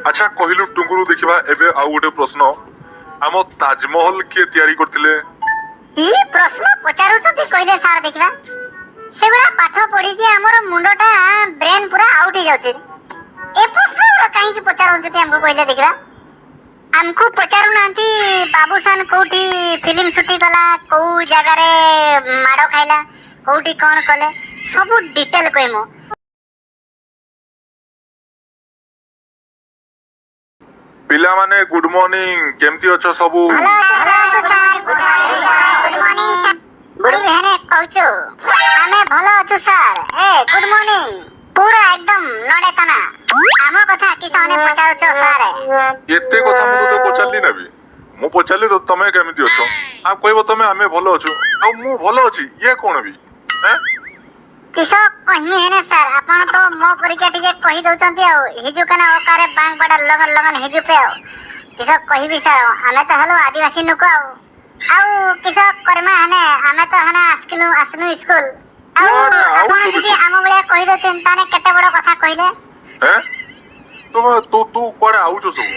ଆଚ୍ଛା କହିଲୁ ଟୁଙ୍ଗୁରୁ, ଦେଖିବା ଏବେ ଆଉ ଗୋଟେ ପ୍ରଶ୍ନ। ଆମ ତାଜମହଲ କିଏ ତିଆରି କରିଥିଲେ? କି ପ୍ରଶ୍ନ ପଚାରୁଛନ୍ତି କହିଲେ ସାର୍ ଦେଖିବା। ସେଗୁଡ଼ା ପାଠ ପଢିକି ଆମର ମୁଣ୍ଡଟା, ବ୍ରେନ୍ ପୁରା ଆଉଟ୍ ହେଇଯାଉଛି। ଏ ପ୍ରଶ୍ନ ଗୁଡ଼ା କାହିଁକି ପଚାରୁଛନ୍ତି ଆମକୁ କହିଲେ ଦେଖିବା। ଆମକୁ ପଚାରୁନାହାନ୍ତି ବାବୁସାନ କୋଉଠି ଫିଲ୍ମ ସୁଟିଂ କଲା, କୋଉ ଜାଗାରେ ମାଡ଼ ଖାଇଲା, କୋଉଠି କଣ କଲେ, ସବୁ ଡିଟେଲ କହିମୁ। ପିଲାମାନେ, ଗୁଡ ମର୍ଣ୍ଣିଂ। କେମିତି ଅଛ ସବୁ? ଭଲ ଅଛୁ ସାର୍। Good morning sir. ହେନେ କହୁଛୁ, ଆମେ ଭଲ ଅଛୁ ସାର୍। ଏ ଗୁଡ ମର୍ଣ୍ଣିଂ ପୁରା ଏକଦମ ନଡେ ତାନା। ଆମ କଥା କିସ ମାନେ ପଚାରୁଛ ସାର୍? ଏତେ କଥା ମୁଁ ତୋତେ ପଚାରିଲି ନା ବି? ମୁଁ ପଚାରିଲି ତ ତମେ କେମିତି ଅଛ, ଆଉ କହିବ ତମେ ଆମେ ଭଲ ଅଛୁ ଆଉ ମୁଁ ଭଲ ଅଛି, ଇଏ କଣ ବି? କିସ କହିମି ହେନେ ସାର୍, ଆପଣ ତ ମୋ ପରିକା ଟିକେ କହି ଦଉଛନ୍ତି ଆଉ ହିଜୁ କାନା ଓକାରେ ବାଙ୍ଗ ବାଡା ଲଗନ ଲଗନ ହିଜୁ ପେ। ଆଉ କିସ କହିବି ସାର୍, ଆମେ ତ ହେଲୁ ଆଦିବାସୀ ଲୋକ। ଆଉ ଆଉ କିସ କରମା ହେନେ, ଆମେ ତ ହେନେ ଆସିଲୁ ଆସିନୁ ସ୍କୁଲ ଆଉ କୁଆଡେ ଆପଣ ଆଉଛୁ ଯଦି ବି? ଆମ ଭଳିଆ କହି ଦଉଛନ୍ତି, ତାହେଲେ କେତେ ବଡ କଥା କହିଲେ। ତମେ ତୁ ତୁ କୁଆଡେ ଆଉଛୁ ସବୁ?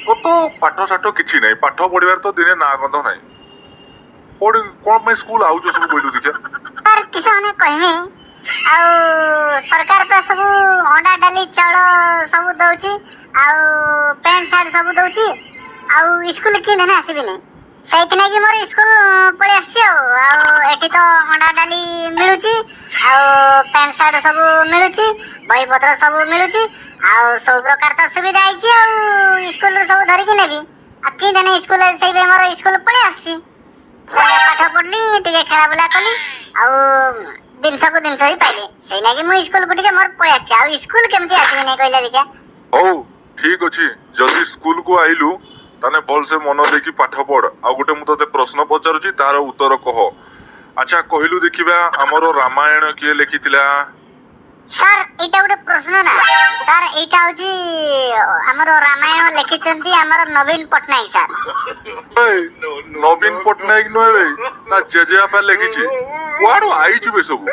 ତୋ ତ ପାଠ ସାଠ କିଛି ନାହିଁ, ପାଠ ପଢିବାର ତ ଦିନେ ନାଁ ଗନ୍ଧ ନାହିଁ। କୋଉଠି କଣ ପାଇଁ ସ୍କୁଲ ଆଉଛୁ ସବୁ କହିଲୁ ଦେଖିଆ। ସାର୍, କିସ ମାନେ କହିମି ଆଉ, ସରକାର ତ ସବୁ ଅଣ୍ଡା, ଡାଲି, ଚାଉଳ ସବୁ ଦଉଛି ଆଉ ପ୍ୟାଣ୍ଟ ସାର୍ଟ ସବୁ ଦଉଛି, ଆଉ ସ୍କୁଲ କି ଦିନ ଆସିବିନି? ସେଇଥିଲାଗି ମୋର ସ୍କୁଲ ପଳେଇ ଆସିଛି। ଆଉ ଆଉ ଏଠି ତ ଅଣ୍ଡା ଡାଲି ମିଳୁଛି ଆଉ ପ୍ୟାଣ୍ଟ ସାର୍ଟ ସବୁ ମିଳୁଛି, ବହି ପତ୍ର ସବୁ ମିଳୁଛି, ଆଉ ସବୁ ପ୍ରକାର ତ ସୁବିଧା ହେଇଛି। ଆଉ ସ୍କୁଲରୁ ସବୁ ଧରିକି ନେବି ଆଉ କି ଦିନ ସ୍କୁଲ? ସେଇପାଇଁ ମୋର ସ୍କୁଲ ପଳେଇ ଆସୁଛି। ପାଠ ପଢିଲି, ଟିକେ ଖେଳା ବୁଲା କଲି ଆଉ ଜିନିଷକୁ ଜିନିଷ ବି ପାଇଲି। ସେଇ ଲାଗି ମୁଁ ସ୍କୁଲକୁ ଟିକେ ମୋର ପଳେଇ ଆସିଛି। ଆଉ ସ୍କୁଲ କେମିତି ଆସିବି ନାଇଁ କହିଲେ ଦେଖିଆ। ହଉ, ଠିକ ଅଛି। ଯଦି ସ୍କୁଲକୁ ଆଇଲୁ ତାହେଲେ ଭଲସେ ମନ ଦେଇକି ପାଠ ପଢ। ଆଉ ଗୋଟେ ମୁଁ ତତେ ପ୍ରଶ୍ନ ପଚାରୁଛି, ତାର ଉତ୍ତର କହ। ଆଚ୍ଛା କହିଲୁ ଦେଖିବା, ଆମର ରାମାୟଣ କିଏ ଲେଖିଥିଲା? ସାର୍, ଏଇଟା ଗୋଟେ ପ୍ରଶ୍ନ ନା ସାର୍? ଏଇଟା ହଉଛି ଆମର ରାମାୟଣ ଲେଖିଛନ୍ତି ଆମର ନବୀନ ପଟ୍ଟନାୟକ ସାର୍। ଏଇ, ନବୀନ ପଟ୍ଟନାୟକ ନୁହେଁ ବେ, ତା ଜେଜେବାପା ଲେଖିଛି। କୁଆଡୁ ଆଇଛୁ ବେ ସବୁ?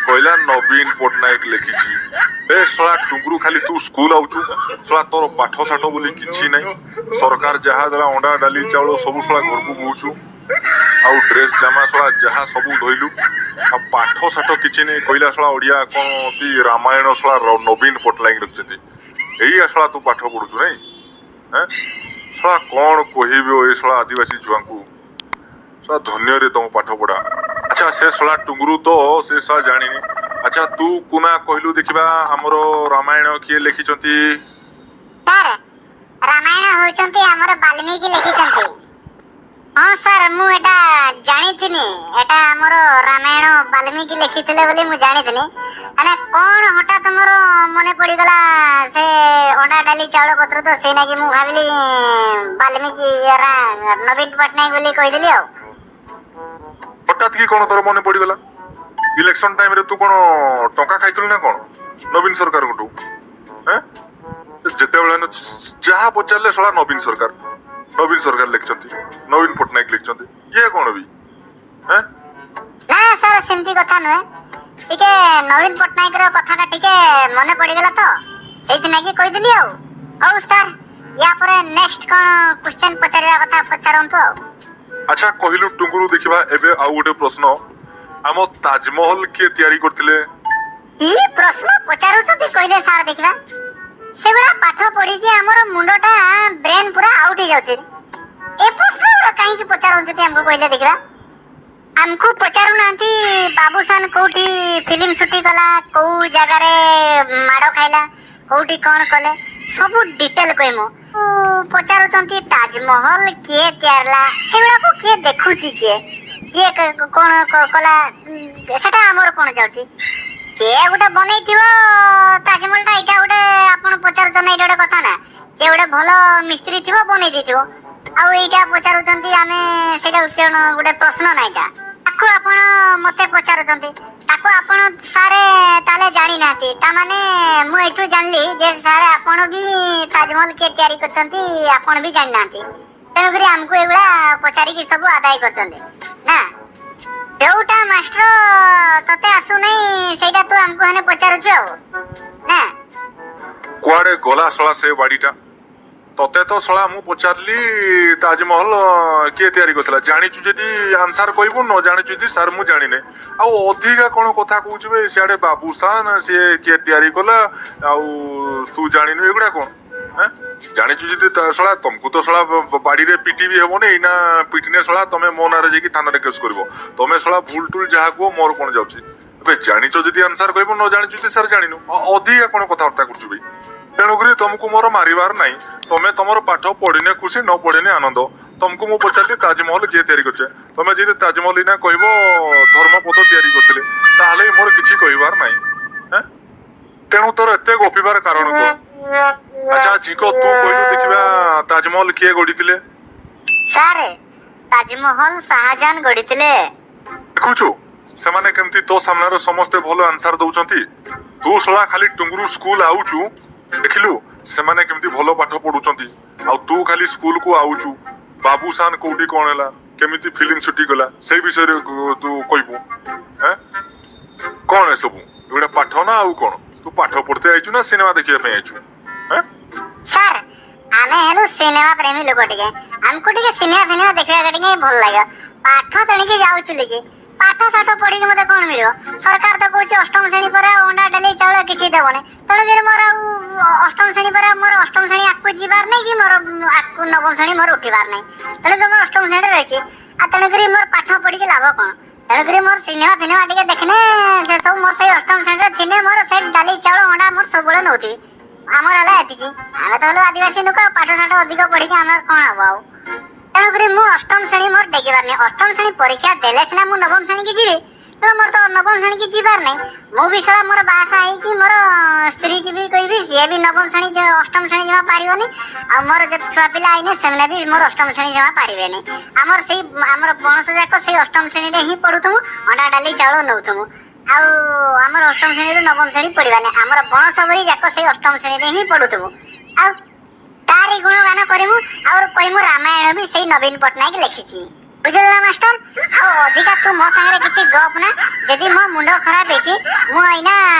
କହିଲା ନବୀନ ପଟ୍ଟନାୟକ ଲେଖିଛି। ବେ ଶଳା ଟୁଙ୍ଗୁରୁ, ଖାଲି ତୁ ସ୍କୁଲ ଆଉଛୁ, ଶଳା ତୋର ପାଠ ସାଠ ବୋଲି କିଛି ନାହିଁ। ସରକାର ଯାହା ଦେଲା ଅଣ୍ଡା, ଡାଲି, ଚାଉଳ ସବୁ ଶଳା ଘରକୁ ବୋହୁଛୁ, ଆଉ ଡ୍ରେସ ଜାମା ଶଳା ଯାହା ସବୁ ଧୋଇଲୁ, ଆଉ ପାଠ ସାଠ କିଛି ନାହିଁ। କହିଲା ଶଳା ଓଡିଆ କଣ କି ରାମାୟଣ ଶଳା ନବୀନ ପଟ୍ଟନାୟକ ଲେଖିଛନ୍ତି। ଏଇଆ ଶଳା ତୁ ପାଠ ପଢୁଛୁ ନାଇଁ? ଶଳା କଣ କହିବି ଏ ଶଳା ଆଦିବାସୀ ଛୁଆଙ୍କୁ। ଶଳା ଧନ୍ୟରେ ତମ ପାଠ ପଢା। ଆଚ୍ଛା, ସେ ଶଳା ଟୁଙ୍ଗୁରୁ ତ ସେ ଶଳା ଜାଣିନି। ଆଚ୍ଛା ତୁ କୁନା କହିଲୁ ଦେଖିବା, ଆମର ରାମାୟଣ କିଏ ଲେଖିଛନ୍ତି? ସାର୍, ରାମାୟଣ ହଉଛନ୍ତି ଆମର ବାଲ୍ମୀକି ଲେଖିଛନ୍ତି। ହଁ ସାର୍, ମୁଁ ଏଟା ଜାଣିଥିନି। ଏଟା ଆମର ରାମାୟଣ ବାଲ୍ମୀକି ଲେଖିଥିଲେ ବୋଲି ମୁଁ ଜାଣିଥିନି। ହେଲେ କଣ ହଠାତ୍ ମୋର ମନେ ପଡିଗଲା ସେ ଅଣ୍ଡା, ଡାଲି, ଚାଉଳ ପତ୍ର ତ, ସେଇ ନାଗି ମୁଁ ଭାବିଲି ବାଲ୍ମୀକି ନବୀନ ପଟ୍ଟନାୟକ ବୋଲି କହିଦେଲି। ଆଉ ହଠାତ୍ କି କଣ ତୋର ମନେ ପଡିଗଲା? ଇଲେକ୍ସନ ଟାଇମରେ ତୁ କଣ ଟଙ୍କା ଖାଇଥିଲୁ ନା କଣ ନବୀନ ସରକାରଙ୍କଠୁ? ଯେତେବେଳେ ଯାହା ପଚାରିଲେ ଶଳା ନବୀନ ସରକାର, ନବୀନ ସରକାର ଲେଖିଛନ୍ତି, ନବୀନ ପଟ୍ଟନାୟକ ଲେଖିଛନ୍ତି, ଇଏ କଣ ବି? ନା ସାର୍, ସେମିତି କଥା ନୁହେଁ। ଟିକେ ନବୀନ ପଟ୍ଟନାୟକର କଥାଟା ଟିକେ ମନେ ପଡିଗଲା ତ ସେଇଥିଲାଗି କହିଦେଲି। ଆଉ ହଉ ସାର୍, ୟା ପରେ ନେକ୍ସଟ କଣ କ୍ୱେଶ୍ଚନ ପଚାରିବା କଥା ପଚାରନ୍ତୁ ଆଉ। ଆଚ୍ଛା କହିଲୁ ଟୁଙ୍ଗୁରୁ ଦେଖିବା, ଏବେ ଆଉ ଗୋଟେ ପ୍ରଶ୍ନ। ଆମ ତାଜମହଲ କିଏ ତିଆରି କରିଥିଲେ? କି ପ୍ରଶ୍ନ ପଚାରୁଛନ୍ତି କହିଲେ ସାର୍ ଦେଖିବା। ସେଗୁଡ଼ା ପାଠ ପଢିକି ଆମର ମୁଣ୍ଡଟା, ବ୍ରେନ୍ ପୁରା ଆଉଟ୍ ହେଇଯାଉଛି। ଏ ପ୍ରଶ୍ନ ଗୁଡ଼ା କାହିଁକି ପଚାରୁଛନ୍ତି ଆମକୁ କହିଲେ ଦେଖିବା। ଆମକୁ ପଚାରୁନାହାନ୍ତି ବାବୁସାନ କୋଉଠି ଫିଲ୍ମ ସୁଟିଂ କଲା, କୋଉ ଜାଗାରେ ମାଡ଼ ଖାଇଲା, କୋଉଠି କଣ କଲେ, ସବୁ ଡିଟେଲ କହିମୁ। ପଚାରୁଛନ୍ତି ତାଜମହଲ କିଏ ତିଆରିଲା, ସେଗୁଡ଼ାକୁ କିଏ ଦେଖୁଛି? କିଏ କିଏ କଣ କଲା ସେଟା ଆମର କଣ ଯାଉଛି? କିଏ ଗୋଟେ ବନେଇଥିବ ତାଜମହଲଟା, ଏଇଟା ଗୋଟେ ଆପଣ ପଚାରୁଛନ୍ତି, ଏଇଟା ଗୋଟେ କଥା ନା? କିଏ ଗୋଟେ ଭଲ ମିସ୍ତ୍ରୀ ଥିବ, ବନେଇ ଦେଇଥିବ। ଆଉ ଏଇଟା ପଚାରୁଛନ୍ତି ଆମେ, ସେଇଟା କଣ ଗୋଟେ ପ୍ରଶ୍ନ ନା ଏଇଟା? ତାକୁ ଆପଣ ମତେ ପଚାରୁଛନ୍ତି, ତାକୁ ଆପଣ ସାର୍ ତାହେଲେ ଜାଣିନାହାନ୍ତି। ତାମାନେ ମୁଁ ଏଠୁ ଜାଣିଲି ଯେ ସାର୍, ଆପଣ ବି ତାଜମହଲ କିଏ ତିଆରି କରିଛନ୍ତି ଆପଣ ବି ଜାଣିନାହାନ୍ତି। ତେଣୁକରି ଆମକୁ ଏଗୁଡ଼ା ପଚାରିକି ସବୁ ଆଦାୟ କରୁଛନ୍ତି ନା? ଯୋଉଟା ମାଷ୍ଟର ତତେ ଆସୁନାହିଁ, ସେଇଟା ତୁ ଆମକୁ ହେଲେ ପଚାରୁଛୁ ଆଉ ନା? କୁଆଡେ ଗଲା ଶଳା ସେ ବାଡିଟା? ତତେ ତ ଶଳା ମୁଁ ପଚାରିଲି ତାଜମହଲ କିଏ ତିଆରି କରିଥିଲା, ଜାଣିଛୁ ଯଦି ଆନ୍ସର କହିବୁ, ନ ଜାଣିଛୁ ଯଦି ସାର୍ ମୁଁ ଜାଣିନେ। ଆଉ ଅଧିକା କଣ କଥା କହୁଛୁ ବେ? ସିଆଡେ ବାବୁସାନ ସିଏ କିଏ ତିଆରି କଲା ଆଉ ତୁ ଜାଣିନୁ, ଏଗୁଡା କଣ? ଜାଣିଛୁ ଯଦି ଶଳା ତମକୁ ତ ଶଳା ବାଡିରେ ପିଟି ବି ହେବନି ଏଇନା। ପିଟିନେ ଶଳା ତମେ ମୋ ନାଁରେ ଯାଇକି ଥାନାରେ କେସ୍ କରିବ। ତମେ ଶଳା ଭୁଲ ଟୁଲ ଯାହା କୁହ, ମୋର କଣ ଯାଉଛି ଏବେ? ଜାଣିଛ ଯଦି ଆନ୍ସର କହିବ, ନ ଜାଣିଛୁ ଯଦି ସାର୍ ଜାଣିନୁ। ଅଧିକା କଣ କଥାବାର୍ତ୍ତା କରୁଛୁ ବେ? ତେଣୁକରି ତମକୁ ମୋର ମାରିବାର ନାହିଁ। ତମେ ତମର ପାଠ ପଢିନେ ଖୁସି, ନ ପଢିନେ ଆନନ୍ଦ। ତମକୁ ମୁଁ ପଚାରିଲି ତାଜମହଲ କିଏ ତିଆରି କରିଛେ, ତମେ ଯଦି ତାଜମହଲ ଏଇନା କହିବ ଧର୍ମପଦ ତିଆରି କରିଥିଲେ, ତାହେଲେ ମୋର କିଛି କହିବାର ନାହିଁ। ତେଣୁ ତୋର ଏତେ ଗପିବାର କାରଣ କଣ? ଆଚ୍ଛା ଝିକ, ତୁ କହିଲୁ ଦେଖିବା ତାଜମହଲ କିଏ ଗଢିଥିଲେ? ସାର୍, ତାଜମହଲ ଶାହଜାହାନ ଗଢିଥିଲେ। ଦେଖୁଛୁ ସେମାନେ କେମିତି ତୋ ସାମ୍ନାରେ ସମସ୍ତେ ଭଲ ଆନ୍ସର ଦଉଛନ୍ତି। ତୁ ଶଳା ଖାଲି ଟୁଙ୍ଗୁରୁ ସ୍କୁଲ ଆଉଛୁ, ଦେଖିଲୁ ସେମାନେ କେମିତି ଭଲ ପାଠ ପଢୁଛନ୍ତି, ଆଉ ତୁ ଖାଲି ସ୍କୁଲକୁ ଆଉଛୁ, ବାବୁସାନ କୋଉଠି କଣ ହେଲା, କେମିତି ଫିଲ୍ମ ସୁଟିଂ କଲା, ସେଇ ବିଷୟରେ ତୁ କହିବୁ। କଣ ଏସବୁ? ଏଗୁଡ଼ା ପାଠ ନା ଆଉ କଣ? ତୁ ପାଠ ପଢିତେ ଆଇଛୁ ନା ସିନେମା ଦେଖିବା ପାଇଁ ଆଇଛୁ? ସାର୍, ଆମେ ହେଲୁ ସିନେମା ପ୍ରେମୀ ଲୋକ, ଟିକେ ଆମକୁ ଟିକେ ସିନେମା ଫିନେମା ଦେଖିବାକୁ ଟିକେ ଭଲ ଲାଗେ। ପାଠ ତେଣିକି ଯାଉଛୁ କି ପାଠ ସାଠ ପଢିକି ମତେ କଣ ମିଳିବ? ସରକାର ତ କହୁଛି ଅଷ୍ଟମ ଶ୍ରେଣୀ ପରେ ଆଉ ଅଣ୍ଡା, ଡାଲି, ଚାଉଳ କିଛି ଦେବନି। ତେଣୁକରି ମୋର ଆଉ ଅଷ୍ଟମ ଶ୍ରେଣୀ ପରେ ମୋର ଅଷ୍ଟମ ଶ୍ରେଣୀ ଆଗକୁ ଯିବାର ନାହିଁ କି ମୋର ଆଗକୁ ନବମ ଶ୍ରେଣୀ ମୋର ଉଠିବାର ନାହିଁ। ତେଣୁକରି ମୋର ଅଷ୍ଟମ ଶ୍ରେଣୀରେ ରହିଛି। ଆଉ ତେଣୁକରି ମୋର ପାଠ ପଢିକି ଲାଭ କଣ? ତେଣୁକରି ମୋର ସିନେମା ଫିନେମା ଟିକେ ଦେଖିନେ ସେ ସବୁ ମୋର ସେଇ ଅଷ୍ଟମ ଶ୍ରେଣୀରେ ଥିନେ ମୋର ସେଇ ଡାଲି, ଚାଉଳ, ଅଣ୍ଡା ମୋର ସବୁବେଳେ ନଉଥିବି। ଆମର ହେଲା ଏତିକି। ଆମେ ତ ହେଲୁ ଆଦିବାସୀ ଲୋକ, ଆଉ ପାଠ ସାଠ ଅଧିକ ପଢିକି ଆମର କଣ ହବ ଆଉ? ତେଣୁକରି ମୁଁ ଅଷ୍ଟମ ଶ୍ରେଣୀ ମୋର ଡେଗିବାର ନାହିଁ। ଅଷ୍ଟମ ଶ୍ରେଣୀ ପରୀକ୍ଷା ଦେଲେ ସିନା ମୁଁ ନବମ ଶ୍ରେଣୀକି ଯିବି। ତେଣୁ ମୋର ତ ନବମ ଶ୍ରେଣୀକି ଯିବାର ନାହିଁ। ମୁଁ ବି ଶଳା ମୋର ବାହାସାହା ହେଇକି ମୋର ସ୍ତ୍ରୀକି ବି କହିବି, ସିଏ ବି ନବମ ଶ୍ରେଣୀ ଅଷ୍ଟମ ଶ୍ରେଣୀ ଜମା ପାରିବନି। ଆଉ ମୋର ଯେତେ ଛୁଆ ପିଲା ଆଇନେ ସେମାନେ ବି ମୋର ଅଷ୍ଟମ ଶ୍ରେଣୀ ଜମା ପାରିବେନି। ଆମର ସେଇ ଆମର ବଂଶ ଯାକ ସେଇ ଅଷ୍ଟମ ଶ୍ରେଣୀରେ ହିଁ ପଢୁଥିବୁ, ଅଣ୍ଡା, ଡାଲି, ଚାଉଳ ନଉଥିବୁ। ଆଉ ଆମର ଅଷ୍ଟମ ଶ୍ରେଣୀରୁ ନବମ ଶ୍ରେଣୀ ପଢିବାନି। ଆମର ବଂଶ ଭରି ଯାକ ସେଇ ଅଷ୍ଟମ ଶ୍ରେଣୀରେ ହିଁ ପଢୁଥିବୁ ଆଉ ତାରି ଗୁଣଗାନ କରିବୁ, ଆଉ କହିବୁ ରାମାୟଣ ବି ସେଇ ନବୀନ ପଟ୍ଟନାୟକ ଲେଖିଛି। ବୁଝିଲୁ ନା ମାଷ୍ଟର? ଆଉ ଅଧିକା ତୁ ମୋ ସାଙ୍ଗରେ କିଛି ଗପ ନା। ଯଦି ମୋ ମୁଣ୍ଡ ଖରାପ ହେଇଛି, ମୁଁ ଏଇନା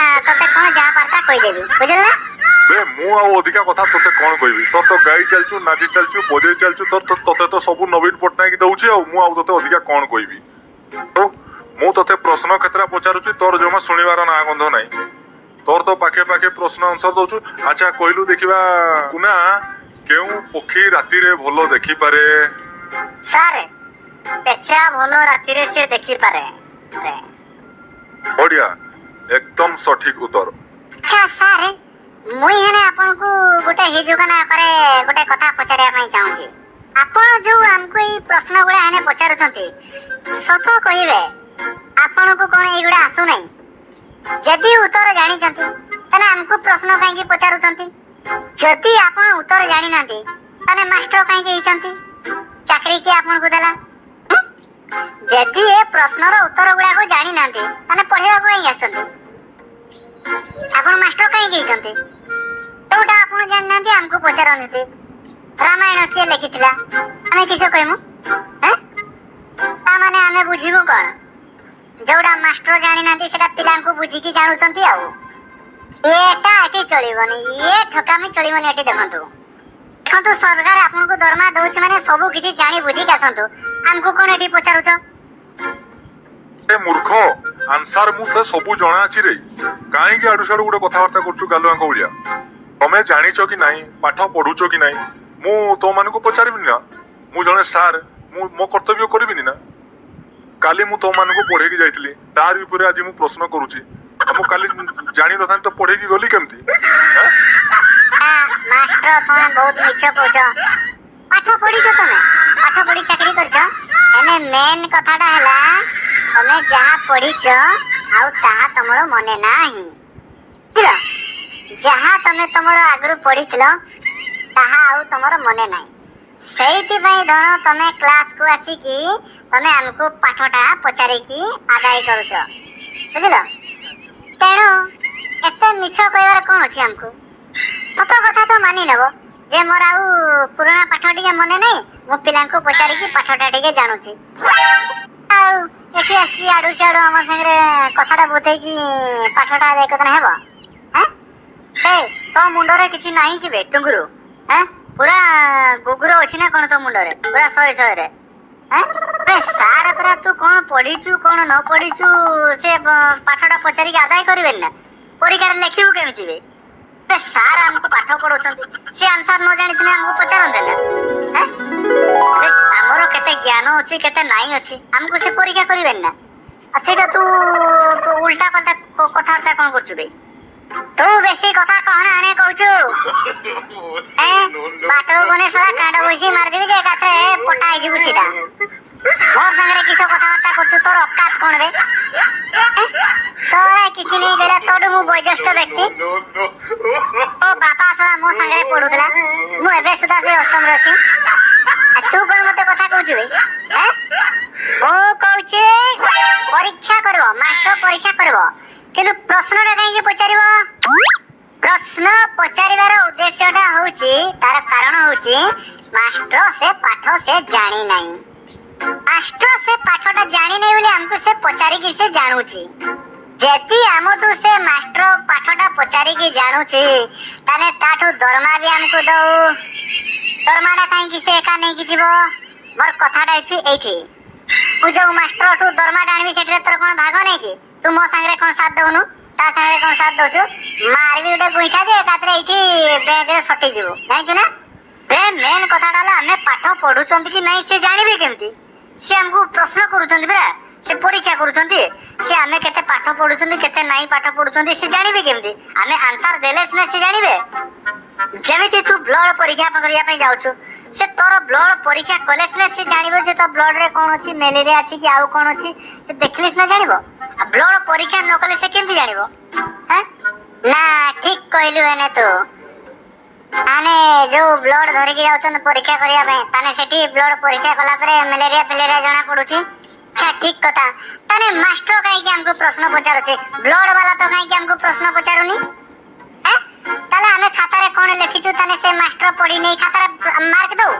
ତତେ କଣ ଯାହା ପାରତା କହିଦେବି, ବୁଝିଲୁ ନା? ବେ, ମୁଁ ଆଉ ଅଧିକା କଥା ତତେ କଣ କହିବି? ତୋର ତ ଗାଇ ଚାଲିଛୁ, ନାଚି ଚାଲିଛୁ, ବଜେଇ ଚାଲିଛୁ, ତୋର ତତେ ତ ସବୁ ନବୀନ ପଟ୍ଟନାୟକ ଦଉଛି, ଆଉ ମୁଁ ଆଉ ତତେ ଅଧିକା କଣ କହିବି? ହଉ, ମୁଁ ତତେ ପ୍ରଶ୍ନ କେତେଟା ପଚାରୁଛି, ତୋର ଜମା ଶୁଣିବାର ନାଁ ଗନ୍ଧ ନାହିଁ। ତୋର ତ ପାଖେ ପାଖେ ପ୍ରଶ୍ନ ଆନ୍ସର ଦଉଛୁ। ଆଚ୍ଛା କହିଲୁ ଦେଖିବା କୁନା, କେଉଁ ପକ୍ଷୀ ରାତିରେ ଭଲ ଦେଖିପାରେ? ସାର୍, ପେଚା ଭଲ ରାତିରେ ସେ ଦେଖିପାରେ। ବଢିଆ, ଏକଦମ ସଠିକ ଉତ୍ତର। ଆଚ୍ଛା ସାର୍, ମୁଇଁ ହେନେ ଆପଣଙ୍କୁ ଗୋଟେ ହିଜୁକାନା କରେ ଗୋଟେ କଥା ପଚାରିବା ପାଇଁ ଚାହୁଁଛି। ଆପଣ ଯୋଉ ଆମକୁ ଏଇ ପ୍ରଶ୍ନ ଗୁଡା ହେନେ ପଚାରୁଛନ୍ତି, ସତ କହିବେ, ଆପଣଙ୍କୁ କଣ ଏଇଗୁଡା ଆସୁନାହିଁ? ଯଦି ଉତ୍ତର ଜାଣିଛନ୍ତି, ତାହେଲେ ଆମକୁ ପ୍ରଶ୍ନ କାହିଁକି ପଚାରୁଛନ୍ତି? ଯଦି ଆପଣ ଉତ୍ତର ଜାଣିନାହାନ୍ତି, ତାହେଲେ ମାଷ୍ଟର କାହିଁକି ହେଇଛନ୍ତି? ଚାକିରି କିଏ ଆପଣଙ୍କୁ ଦେଲା? ଯଦି ଏ ପ୍ରଶ୍ନର ଉତ୍ତର ଗୁଡାକ ଜାଣିନାହାନ୍ତି, ତାହେଲେ ପଢିବାକୁ କାହିଁକି ଆସୁଛନ୍ତି? ଆପଣ ମାଷ୍ଟର କାହିଁକି ହେଇଛନ୍ତି? ଯୋଉଟା ଆପଣ ଜାଣିନାହାନ୍ତି ଆମକୁ ପଚାରୁଛନ୍ତି। ରାମାୟଣ କିଏ ଲେଖିଥିଲା, ଆମେ କିସ କହିମୁ? ତା ମାନେ ଆମେ ବୁଝିବୁ କଣ? ଯୋଉଟା ମାଷ୍ଟର ଜାଣିନାହାନ୍ତି ସେଟା ପିଲାଙ୍କୁ ବୁଝିକି ଜାଣୁଛନ୍ତି। ଆଉ ଏଟା ଏଠି ଚଳିବନି, ଇଏ ଠକାମି ଚଳିବନି ଏଠି। ଦେଖନ୍ତୁ ଦେଖନ୍ତୁ, ସରକାର ଆପଣଙ୍କୁ ଦରମା ଦଉଛି ମାନେ ସବୁ କିଛି ଜାଣି ବୁଝିକି ଆସନ୍ତୁ। ଆମକୁ କଣ ଏଠି ପଚାରୁଛ? ଏ ମୂର୍ଖ, ଆନ୍ସର ମୁଁ ସେ ସବୁ ଜଣା ଅଛି ରେ। କାହିଁକି ଆଡୁ ସାଡୁ ଗୋଟେ କଥାବାର୍ତ୍ତା କରୁଛୁ ଗାଲୁଆଙ୍କ ଭଳିଆ? ତମେ ଜାଣିଛ କି ନାହିଁ, ପାଠ ପଢୁଛ କି ନାହିଁ, ମୁଁ ତମମାନଙ୍କୁ ପଚାରିବିନି ନା? ମୁଁ ଜଣେ ସାର୍, ମୁଁ ମୋ କର୍ତ୍ତବ୍ୟ କରିବିନି ନା? କାଲି ମୁଁ ତମମାନଙ୍କୁ ପଢେଇକି ଯାଇଥିଲି, ତାରି ଉପରେ ଆଜି ମୁଁ ପ୍ରଶ୍ନ କରୁଛି। ଆଉ ମୁଁ କାଲି ଜାଣିନଥାନ୍ତି ତ ପଢେଇକି ଗଲି କେମିତି? ମାଷ୍ଟର, ତମେ ବହୁତ ମିଛ କହୁଛ। ପାଠ ପଢିଛ ତମେ, ପାଠ ପଢି ଚାକିରି କରିଛ। ହେଲେ ମେନ୍ କଥାଟା ହେଲା ତମେ ଯାହା ପଢିଛ ଆଉ ତାହା ତମର ମନେ ନାହିଁ, ବୁଝିଲ? ଯାହା ତମେ ତମର ଆଗରୁ ପଢିଥିଲ ତାହା ଆଉ ତମର ମନେ ନାହିଁ। ସେଇଥିପାଇଁ ଧର ତମେ କ୍ଲାସକୁ ଆସିକି ତମେ ଆମକୁ ପାଠଟା ପଚାରିକି ଆଦାୟ କରୁଛ, ବୁଝିଲ? ତେଣୁ ଏତେ ମିଛ କହିବାର କଣ ଅଛି? ଆମକୁ ସତ କଥା ତ ମାନି ନେବ ଯେ ମୋର ଆଉ ପୁରୁଣା ପାଠ ଟିକେ ମନେ ନାହିଁ, ମୁଁ ପିଲାଙ୍କୁ ପଚାରିକି ପାଠଟା ଟିକେ ଜାଣୁଛି। ଆଉ ଏଠି ଆସିକି ଆଡୁ ସିଆଡୁ ଆମ ସାଙ୍ଗରେ କଥାଟା ବୁଝେଇକି ପାଠଟା ଆଦାୟ କରିଦେଲେ ହେବ? ଏ, ତୋ ମୁଣ୍ଡରେ କିଛି ନାହିଁ କି ବେ ଟୁଙ୍ଗୁରୁ? ହେଁ, ପୁରା ଗୁଗୁର ଅଛି ନା କଣ ତୋ ମୁଣ୍ଡରେ? ପୁରା ଶହେ ଶହେରେ। ହେଁ ବେ, ସାର୍ ପରା ତୁ କଣ ପଢିଛୁ କଣ ନ ପଢିଛୁ ସେ ପାଠଟା ପଚାରିକି ଆଦାୟ କରିବେନି ନା, ପରୀକ୍ଷାରେ ଲେଖିବୁ କେମିତି ବେ? ବେ, ସାର୍ ଆମକୁ ପାଠ ପଢଉଛନ୍ତି, ସେ ଆନ୍ସର ନ ଜାଣିଥିଲେ ଆମକୁ ପଚାରନ୍ତେ ନା? ହେଁ ବେ, ଆମର କେତେ ଜ୍ଞାନ ଅଛି କେତେ ନାଇଁ ଅଛି ଆମକୁ ସେ ପରୀକ୍ଷା କରିବେନି ନା? ଆଉ ସେଇଟା ତୁ ଉଲ୍ଟା ପାଲ୍ଟା କଥାବାର୍ତ୍ତା କଣ କରୁଛୁ ବେ? ତୁ ବେଶୀ କଥା କହନା ଆନେ କହୁଛୁ। ଏ ବାଟକୁ ଗନେ ଶଳା କାଣ୍ଡ ବସି ମାରିଦେବି ଯେ ଏକାଥରେ ପଟା ହେଇଯିବୁ ସିଧା। ମୋ ସାଙ୍ଗରେ କିସ କଥାବାର୍ତ୍ତା କରୁଛୁ? ତୋର ଅକାତ କଣ ବେ? ଏଁ? ଶଳା କିଛି ନେଇ ଗଲା, ତୋଠୁ ମୁଁ ବୟୋଜ୍ୟେଷ୍ଠ ବ୍ୟକ୍ତି। ତୋ ବାପା ଶଳା ମୋ ସାଙ୍ଗରେ ପଢୁଥିଲା, ମୁଁ ଏବେ ସୁଦ୍ଧା ସେ ଅଷ୍ଟମରେ ଅଛି। ଆଉ ତୁ କଣ ମତେ କଥା କହୁଛୁ ବେ? ଏଁ? ମୁଁ କହୁଛି ପରୀକ୍ଷା କରିବ ମାଷ୍ଟର, ପରୀକ୍ଷା କରିବ, କିନ୍ତୁ ପ୍ରଶ୍ନଟା କାହିଁକି ପଚାରିବ? ପ୍ରଶ୍ନ ପଚାରିବାର ଉଦ୍ଦେଶ୍ୟଟା ହଉଛି, ତାର କାରଣ ହଉଛି ମାଷ୍ଟର ସେ ପାଠ ସେ ଜାଣି ନାହିଁ। ମାଷ୍ଟର ସେ ପାଠଟା ଜାଣି ନାହିଁ ବୋଲି ଆମକୁ ସେ ପଚାରିକି ସେ ଜାଣୁଛି। ଯଦି ଆମଠୁ ସେ ମାଷ୍ଟର ପାଠଟା ପଚାରିକି ଜାଣୁଛି, ତାହେଲେ ତାଠୁ ଦରମା ବି ଆମକୁ ଦଉ। ଦରମାଟା କାହିଁକି ସେ ଏକା ନେଇକି ଯିବ? ମୋର କଥାଟା ଅଛି ଏଇଠି। ତୁ ଯୋଉ ମାଷ୍ଟରଠୁ ଦରମାଟା ଆଣିବି, ସେଠିରେ ତୋର କଣ ଭାଗ ନାହିଁ କି? ତୁ ମୋ ସାଙ୍ଗରେ କଣ ସାଥ ଦଉନୁ, ତା ସାଙ୍ଗରେ କଣ ସାଥ ଦଉଛୁ? ମାରିବି ଗୋଟେ ଗୁଇଠା ଯେ ଏକାଥରେ ଏଇଠି ବେଞ୍ଚରେ ସଟିଯିବୁ, ଜାଣିଛୁ ନା? ବେ, ମେନ୍ କଥାଟା ହେଲା ଆମେ ପାଠ ପଢୁଛନ୍ତି କି ନାଇଁ ସେ ଜାଣିବେ କେମିତି? ସେ ଆମକୁ ପ୍ରଶ୍ନ କରୁଛନ୍ତି ପରା, ସେ ପରୀକ୍ଷା କରୁଛନ୍ତି। ସେ ଆମେ କେତେ ପାଠ ପଢୁଛନ୍ତି କେତେ ନାଇଁ ପାଠ ପଢୁଛନ୍ତି ସେ ଜାଣିବେ କେମିତି? ଆମେ ଆନ୍ସର ଦେଲେ ସିନା ସେ ଜାଣିବେ। ଯେମିତି ତୁ ବ୍ଲଡ ପରୀକ୍ଷା କରିବା ପାଇଁ ଯାଉଛୁ, ସେ ତୋର ବ୍ଲଡ ପରୀକ୍ଷା କଲେ ସିନା ସେ ଜାଣିବ ଯେ ତୋ ବ୍ଲଡରେ କଣ ଅଛି, ମ୍ୟାଲେରିଆ ଅଛି କି ଆଉ କଣ ଅଛି, ସେ ଦେଖିଲେ ସିନା ଜାଣିବ। ଆଉ ବ୍ଲଡ ପରୀକ୍ଷା ନ କଲେ ସେ କେମିତି ଜାଣିବ? ହେଁ? ନା, ଠିକ କହିଲୁ। ଏନେ ତୁ ତାହେଲେ ଯୋଉ ବ୍ଲଡ ଧରିକି ଯାଉଛନ୍ତି ପରୀକ୍ଷା କରିବା ପାଇଁ, ତାହେଲେ ସେଠି ବ୍ଲଡ ପରୀକ୍ଷା କଲା ପରେ ମ୍ୟାଲେରିଆ ଫ୍ୟାଲେରିଆ ଜଣା ପଡୁଛି। ଆଚ୍ଛା, ଠିକ କଥା। ତାହେଲେ ମାଷ୍ଟର କାହିଁକି ଆମକୁ ପ୍ରଶ୍ନ ପଚାରୁଛି? ବ୍ଲଡ ବାଲା ତ କାହିଁକି ଆମକୁ ପ୍ରଶ୍ନ ପଚାରୁନି? ଏଁ? ତାହେଲେ ଆମେ ଖାତାରେ କଣ ଲେଖିଛୁ, ତାହେଲେ ସେ ମାଷ୍ଟର ପଢି ନେଇ ଖାତାରେ ମାର୍କ ଦଉ?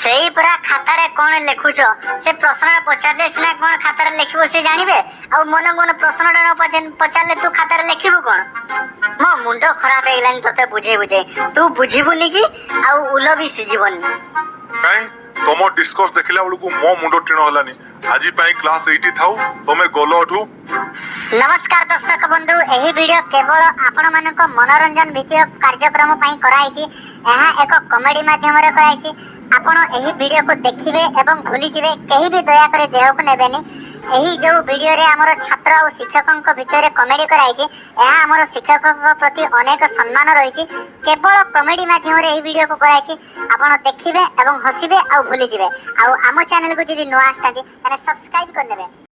ସେଇ ପରା, ଖାତାରେ କଣ ଲେଖୁଛ ସେ ପ୍ରଶ୍ନଟା ପଚାରିଲେ ସିନା କଣ ଖାତାରେ ଲେଖିବ ସେ ଜାଣିବେ। ଆଉ ମନ ମନ ପ୍ରଶ୍ନଟା ନ ପଚାରିଲେ ତୁ ଖାତାରେ ଲେଖିବୁ କଣ? ମୋ ମୁଣ୍ଡ ଖରାପ ହେଇଗଲାଣି ତତେ ବୁଝେଇ ବୁଝେଇ। ତୁ ବୁଝିବୁନି କି ଆଉ ଉଲ ବି ସିଝିବନି। କାଇଁ, ତମ ଡିସ୍କସ ଦେଖିଲା ବେଳକୁ ମୋ ମୁଣ୍ଡ ଟିଣ ହେଲାନି। ଆଜି ପାଇଁ କ୍ଲାସ ଏଇଠି ଥାଉ, ତମେ ଗଲ ଏଠୁ। ନମସ୍କାର ଦର୍ଶକ ବନ୍ଧୁ, ଏହି ଭିଡ଼ିଓ କେବଳ ଆପଣମାନଙ୍କ ମନୋରଞ୍ଜନ ଭିତ୍ତିକ କାର୍ଯ୍ୟକ୍ରମ ପାଇଁ କରାହେଇଛି। ଏହା ଏକ କମେଡି ମାଧ୍ୟମରେ କରାଯାଇଛି। ଆପଣ ଏହି ଭିଡ଼ିଓକୁ ଦେଖିବେ ଏବଂ ଭୁଲିଯିବେ, କେହି ବି ଦୟାକରି ଦେହକୁ ନେବେନି। ଏହି ଯେଉଁ ଭିଡ଼ିଓରେ ଆମର ଛାତ୍ର ଆଉ ଶିକ୍ଷକଙ୍କ ଭିତରେ କମେଡି କରାଯାଇଛି, ଏହା ଆମର ଶିକ୍ଷକଙ୍କ ପ୍ରତି ଅନେକ ସମ୍ମାନ ରହିଛି। କେବଳ କମେଡି ମାଧ୍ୟମରେ ଏହି ଭିଡ଼ିଓକୁ କରାଯାଇଛି। ଆପଣ ଦେଖିବେ ଏବଂ ହସିବେ ଆଉ ଭୁଲିଯିବେ। ଆଉ ଆମ ଚ୍ୟାନେଲକୁ ଯଦି ନୂଆ ଆସିଥାନ୍ତି, ତାହେଲେ ସବସ୍କ୍ରାଇବ୍ କରିନେବେ।